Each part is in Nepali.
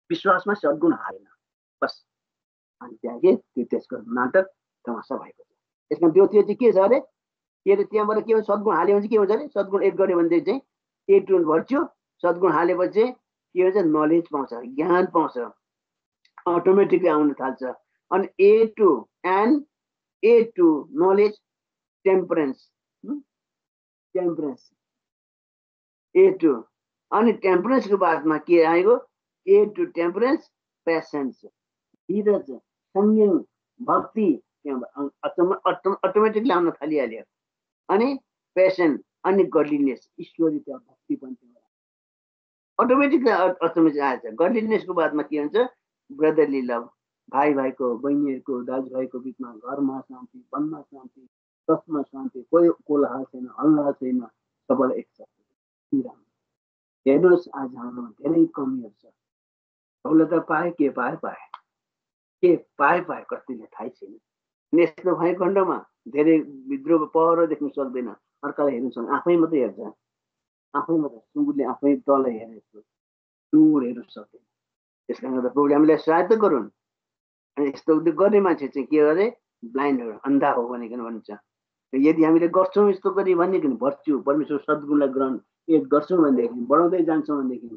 विश्वासमा सद्गुण हालेन बस। अनि त्यहाँ के त्यो त्यसको नाटक तमासा भएको छ। यसमा त्यो चाहिँ के छ अरे त्यहाँबाट के हुन्छ सद्गुण हाल्यो भने चाहिँ के हुन्छ अरे सद्गुण एड गर्यो भने चाहिँ ए टु भर्च्यु सद्गुण हालेपछि के हुन्छ नलेज पाउँछ ज्ञान पाउँछ अटोमेटिकली आउन थाल्छ। अनि ए to knowledge temperance A to अनि टेम्परेन्सको बादमा के आएको ए टु टेम्परेन्स पेसेन्स धीरज संयम भक्ति अटोमेटिकली आउन थालिहाल्यो। अनि पेसेन्ट अनि गडलिनेस ईश्वरी भक्ति पनि अटोमेटिकली आएछ। गडलिनेसको बादमा के हुन्छ ब्रदरली लभ भाइ भाइको बहिनीहरूको दाजुभाइको बिचमा घरमा शान्ति वनमा शान्ति दसमा शान्ति कोही कोलाहल छैन हल्ला छैन सबैलाई एकसाथ। हेर्नुहोस् आज हाम्रोमा धेरै कमीहरू छ। सहुलियत पाए के पाए कतिले थाहै छैन। यस्तो भएको खण्डमा धेरै विद्रोह पर देख्न सक्दैन अर्कालाई हेर्नु सक्दैन आफै मात्रै हेर्छ आफै मात्रै सुँगुरले आफै तल हेरेको दूर हेर्नु सक्दैन। त्यस कारणले गर्दा प्रोग्रामलाई सहायता गरून्। अनि यस्तो गर्ने मान्छे चाहिँ के अरे ब्लाइन्डहरू अन्धा हो भनेकन भन्छ। यदि हामीले गर्छौँ यस्तो गरी भनेदेखि भर्च्यु परमेश्वर सद्गुणलाई ग्रहण गर्छौँ भनेदेखि बढाउँदै जान्छौँ भनेदेखि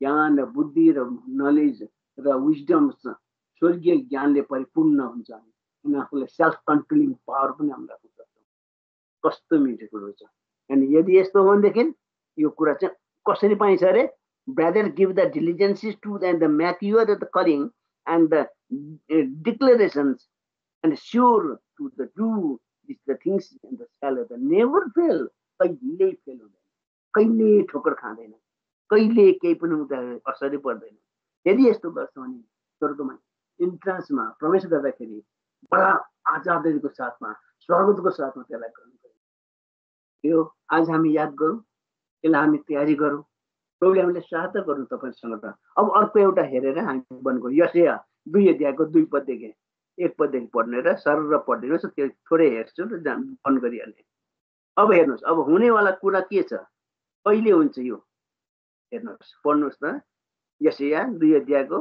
ज्ञान र बुद्धि र नलेज र विजडम स्वर्गीय ज्ञानले परिपूर्ण हुन्छ। अनि आफूलाई सेल्फ कन्ट्रोलिङ पावर पनि हामी राख्न सक्छौँ। कस्तो मिठो कुरो छ। अनि यदि यस्तो हो भनेदेखि यो कुरा चाहिँ कसरी पाइन्छ अरे brother give the diligences to the mature the calling and the declarations and sure to the do the things and the sell the never fail. कहिल्यै फेल हुँदैन कहिले ठोकर खाँदैन कहिले केही पनि असरै पर्दैन। यदि यस्तो गर्छौँ भने स्वर्गमा इन्ट्रान्समा प्रवेश गर्दाखेरि बडा आजादीको साथमा स्वागतको साथमा त्यसलाई ग्रहण गरौँ। यो आज हामी याद गरौँ त्यसलाई हामी तयारी गरौँ प्रोग्रामले सहायता गरौँ तपाईँसँग। अब अर्को एउटा हेरेर हामी बन्द गरौँ। यशया 2 अध्यायको 2 पददेखि 1 पददेखि पढ्ने र सरर पढिदिनुहोस् त्यो थोरै हेर्छु र बन्द गरिहाल्ने। अब हेर्नुहोस् अब हुनेवाला कुरा के छ कहिले हुन्छ यो हेर्नुहोस् पढ्नुहोस् त यशया 2 अध्यायको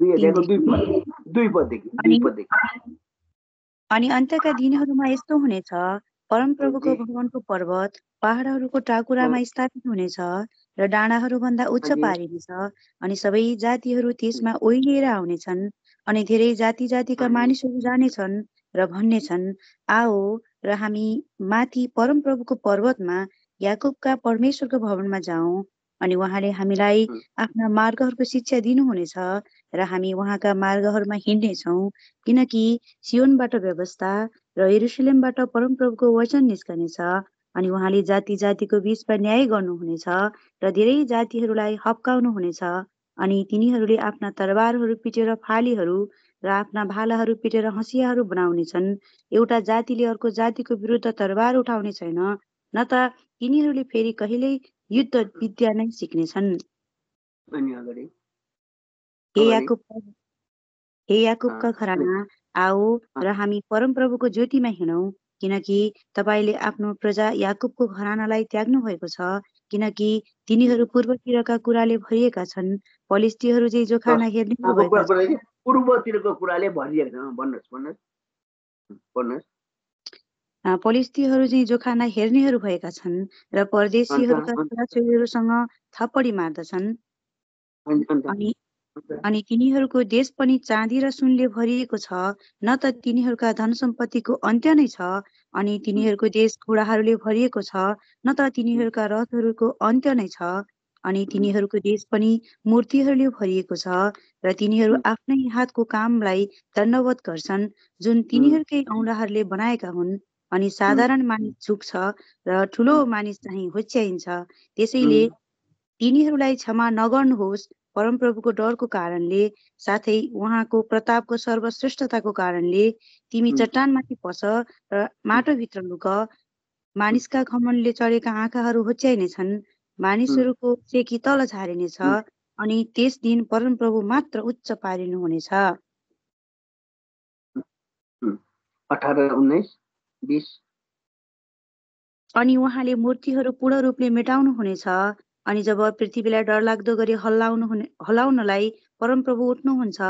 2 पददेखि। अनि अन्त्यका दिनहरूमा यस्तो हुनेछ परमप्रभुको भवनको पर्वत पहाडहरूको टाकुरामा स्थापित हुनेछ र डाँडाहरू भन्दा उच्च पारिनेछ अनि सबै जातिहरू त्यसमा ओइलिएर आउनेछन्। अनि धेरै जाति जातिका मानिसहरू जानेछन् र भन्नेछन् आओ र हामी माथि परमप्रभुको पर्वतमा याकुबका परमेश्वरको भवनमा जाउँ। अनि उहाँले हामीलाई आफ्ना मार्गहरूको शिक्षा दिनुहुनेछ र हामी उहाँका मार्गहरूमा हिँड्नेछौँ किनकि सियोनबाट व्यवस्था र यरुशलेमबाट परमप्रभुको वचन निस्कनेछ। अनि उहाँले जाति जातिको बीचमा न्याय गर्नुहुनेछ र धेरै जातिहरूलाई हप्काउनुहुनेछ। अनि तिनीहरूले आफ्ना तरबारहरू पिटेर फालीहरू र आफ्ना भालाहरू पिटेर हँसियाहरू बनाउनेछन्। एउटा जातिले अर्को जातिको विरुद्ध तरबार उठाउने छैन न त तिनीहरूले फेरि कहिल्यै युद्ध विद्या नै सिक्नेछन्। हे याकुबका घराना आओ र हामी परमप्रभुको ज्योतिमा हिँडौँ किनकि तपाईँले आफ्नो प्रजा याकुबको घरानालाई त्याग्नु भएको छ किनकि तिनीहरू पूर्वतिरका कुराले भरिएका छन्। पलिस्तीहरू चाहिँ जोखाना हेर्ने पूर्वतिरको कुराले भरिएका पलिस्तीहरू चाहिँ जोखाना हेर्नेहरू भएका छन् र परदेशीहरूका छोराछोरीहरूसँग थप्पडी मार्दछन्। अनि तिनीहरूको देश पनि चाँदी र सुनले भरिएको छ न त तिनीहरूका धन सम्पत्तिको अन्त्य नै छ। अनि तिनीहरूको देश घोडाहरूले भरिएको छ न त तिनीहरूका रथहरूको अन्त्य नै छ। अनि तिनीहरूको देश पनि मूर्तिहरूले भरिएको छ र तिनीहरू आफ्नै हातको कामलाई दण्डवत गर्छन् जुन तिनीहरूकै औँलाहरूले बनाएका हुन्। अनि साधारण मानिस झुक्छ र ठुलो मानिस चाहिँ होच्याइन्छ। त्यसैले तिनीहरूलाई क्षमा नगर्नुहोस् परमप्रभुको डरको कारणले साथै उहाँको प्रतापको सर्वश्रेष्ठताको कारणले तिमी चट्टानमाथि पस र माटोभित्र लुक। मानिसका घमण्डले चढेका आँखाहरू होच्याइनेछन् मानिसहरूको चेकी तल झारिनेछ अनि त्यस दिन परमप्रभु मात्र उच्च पारिनुहुनेछ। 18-19 अनि उहाँले मूर्तिहरू पूर्ण रूपले मेटाउनु हुनेछ अनि जब पृथ्वीलाई डरलाग्दो गरी हल्लाउनलाई परमप्रभु उठ्नुहुन्छ,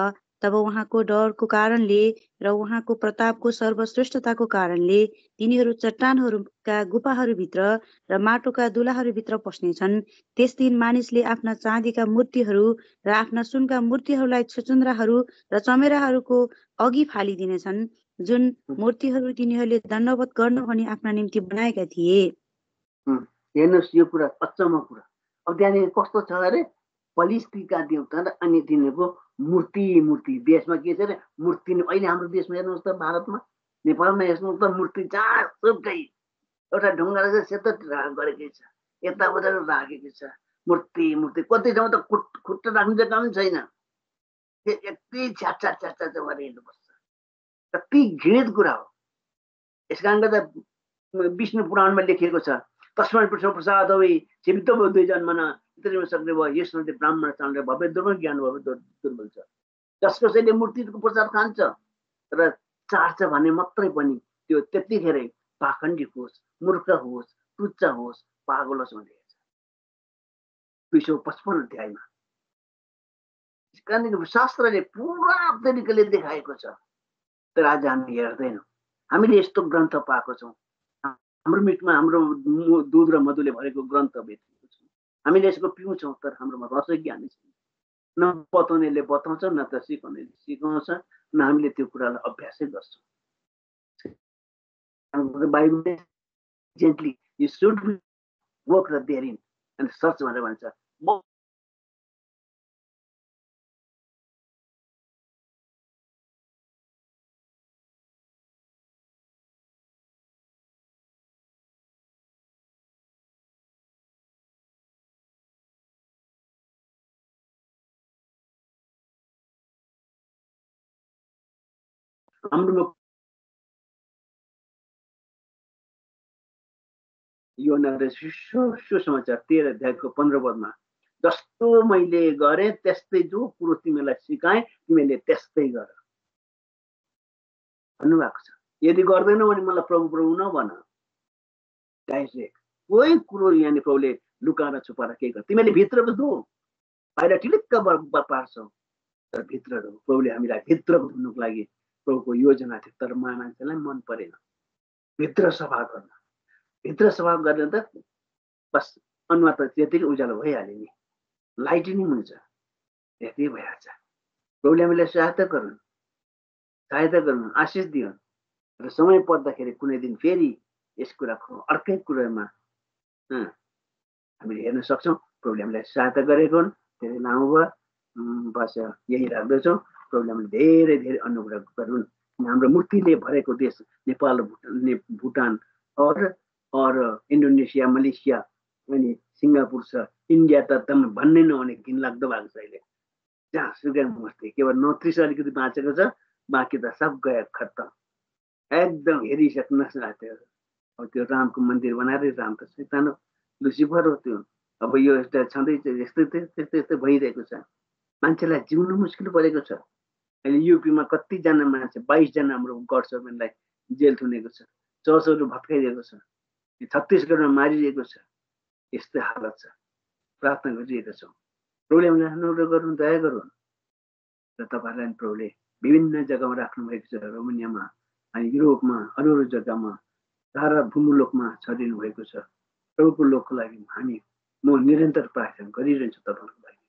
तब उहाँको डरको कारणले र उहाँको प्रतापको सर्वश्रेष्ठताको कारणले तिनीहरू चट्टानहरूका गुफाहरूभित्र र माटोका दुलाहरूभित्र पस्नेछन्। त्यस दिन मानिसले आफ्ना चाँदीका मूर्तिहरू र आफ्ना सुनका मूर्तिहरूलाई छुचुन्द्राहरू र चमेराहरूको अघि फालिदिनेछन्, जुन मूर्तिहरू तिनीहरूले दण्डवत गर्नु भनी आफ्ना निम्ति बनाएका थिए। हेर्नुहोस्, यो कुरा अचम्म कुरा। अब त्यहाँनिर कस्तो छ अरे, फलिस्तीका देउता र अनि तिनीहरूको मूर्ति देशमा के छ अरे, मूर्ति। अहिले हाम्रो देशमा हेर्नुहोस् त, भारतमा नेपालमा हेर्नुहोस् त, मूर्ति जहाँसुकै एउटा ढुङ्गा सेतो गरेकै छ, यताउता राखेको छ मूर्ति। कति ठाउँ त खुट्टा राख्ने जग्गा पनि छैन, यति छ्याट भएर हिँड्नुपर्छ। कति घृणित कुरा हो। यस कारणले त विष्णु पुराणमा लेखिएको छ, तस्मै प्रसाद हो जीवित बुद्धि जन्मना सक्ने भयो, यसमध्ये ब्राह्मण चाँडले भव्य दुर्बल ज्ञान भव्य दुर्बल छ। जसकसैले मूर्तिको प्रसाद खान्छ र चाड्छ भने मात्रै पनि त्यो त्यतिखेरै पाखण्डी होस्, मूर्ख होस्, तुच्छ होस्, पागल होस् भनेको छ 255 अध्यायमा। कारण शास्त्रले पुरा तरिकाले देखाएको छ, तर आज हामी हेर्दैनौँ। हामीले यस्तो ग्रन्थ पाएको छौँ, हाम्रो मिटमा हाम्रो दुध र मधुले भरेको ग्रन्थ भेटेको छौँ, हामीले यसको पिउँछौँ, तर हाम्रोमा रसै ज्ञान छैन। न बताउनेले बताउँछ, न त सिकाउनेले सिकाउँछ, न हामीले त्यो कुरालाई अभ्यासै गर्छौँ। बाइबलले gently you should work the therein and search भनेर भन्छ। हाम्रो यो सुसमाचार 13 अध्यायको 15 पदमा, जस्तो मैले गरेँ त्यस्तै जो कुरो तिमीलाई सिकाएँ तिमीले त्यस्तै गर भन्नुभएको छ। यदि गर्दैनौ भने मलाई प्रभु प्रभु नभन। डाइरेक्ट कोही कुरो यहाँ प्रभुले लुकाएर छुपाएर के गर, तिमीले भित्रको धो, बाहिर टिलिक्क पार्छौ, तर भित्र धो। प्रभुले हामीलाई भित्रको धुनुको लागि प्रभुको योजना थियो, तर मान्छेलाई मन परेन भित्र सफा गर्न। भित्र सफा गरेर त बस अनुहार त त्यतिकै उज्यालो भइहाल्यो नि, लाइटिनिङ हुन्छ, त्यति भइहाल्छ। प्रभुले हामीलाई सहायता गर्नु, आशिष दिउन् र समय पर्दाखेरि कुनै दिन फेरि यस कुराको अर्कै कुरामा हामीले हेर्न सक्छौँ। प्रभुले हामीलाई सहायता गरेको हुन्, धेरै लामो भयो, बस यही राख्दछौँ। प्रभुले हामीले धेरै धेरै अनुग्रह गरून्। हाम्रो मूर्तिले भरेको देश नेपाल, भुटान और इन्डोनेसिया, मलेसिया अनि सिङ्गापुर छ, इन्डिया त एकदम भन्नै नहुने घिनलाग्दो भएको छ। अहिले जहाँसुकै मूर्ति, केवल 29 अलिकति बाँचेको छ, बाँकी त सब गयो खत्तम, एकदम हेरिसक्न सक्यो। अब त्यो रामको मन्दिर बनाएर, राम त शैतान हो, लुसिफर हो त्यो। अब यो छँदैछ, यस्तै भइरहेको छ। मान्छेलाई जिउनु मुस्किल परेको छ। अहिले युपीमा कतिजना मान्छे, 22 जना हाम्रो गभर्नमेन्टलाई जेल थुनेको छ, चर्चहरू भत्काइदिएको छ, छत्तीसगढमा मारिरहेको छ। यस्तै हालत छ। प्रार्थना गरिरहेका छौँ, प्रभुले हामीलाई अनुग्रह गरून्, दया गरून् र तपाईँहरूलाई प्रभुले विभिन्न जग्गामा राख्नु भएको छ। रोमानियामा अनि युरोपमा, अरू जग्गामा, सारा भूमुलोकमा छरिनु भएको छ। प्रभुको लोकको लागि म निरन्तर प्रार्थना गरिरहन्छु। तपाईँहरूको लागि,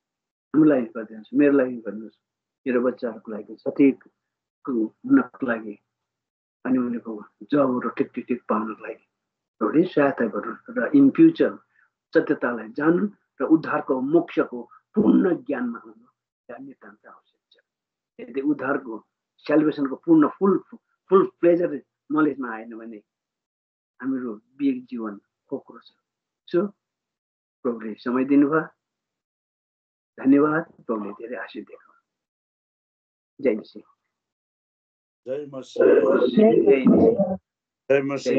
हाम्रो लागि गरिदिनुहोस्, मेरो लागि गरिदिनुहोस्, मेरो बच्चाहरूको लागि सठिक हुनको लागि अनि उनीहरूको जबहरू ठिक पाउनको लागि प्रभुले सहायता गरून् र इन फ्युचर सत्यतालाई जान्नु र उद्धारको मोक्षको पूर्ण ज्ञानमा हुनु नितान्त आवश्यक छ। यदि उद्धारको सेलिब्रेसनको पूर्ण फुल प्लेजर नलेजमा आएन भने हाम्रो जीवन खोक्रो छ। सो प्रभुले समय दिनुभयो, धन्यवाद। प्रभुले धेरै आशीष दिएको। जय मसीह। जय मसीह।